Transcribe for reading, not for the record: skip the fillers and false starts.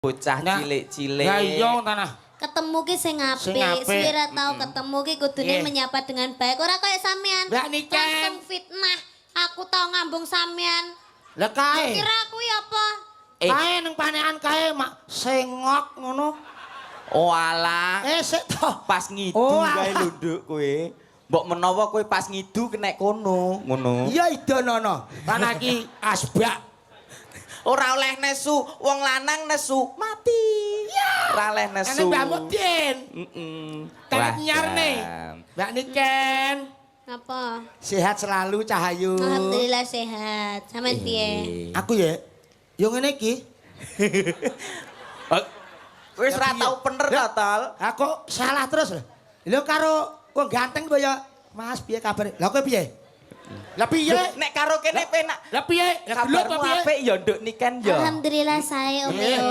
Bocah Nah, cilik-cilik. Lah iya tanah. Ketemu ki sing Sing apik, apik. suwe ra tau ketemu ki kudune menyapa dengan baik. Ora kaya sampean. Mbak Niken. Langsung fitnah. Aku tau ngambung sampean. Lah kae. Kira aku ya apa? Eh. Kae nang panekan kae mak sengok ngono. Oh alah, Eh, sik to. Pas ngidu Oh, kae alah. lho, Nduk, kowe. Mbok menawa kowe pas ngidu kenek kono, ngono. Iya, idonono. Tanah iki asbak. Ora oleh nesu, wong lanang nesu mati. Ora oleh nesu. Ene Mbak Mudin. Heeh. Karet nyarne. Mbak Niken. Apa? Sehat selalu, Cahayu. Alhamdulillah sehat. Sampean piye? Aku ya yo ngene iki. Wis ora tau bener to, Tol. Aku salah terus lho. Lho, karo wong ganteng kok ya, "Mas, piye kabare?" Lah, kowe piye? Lah piye? Nek karo kene penak. Lah piye? Lah gelut Kabarmu apa piye? apik ya, Nduk Niken, ya? Alhamdulillah sae, Om Yo.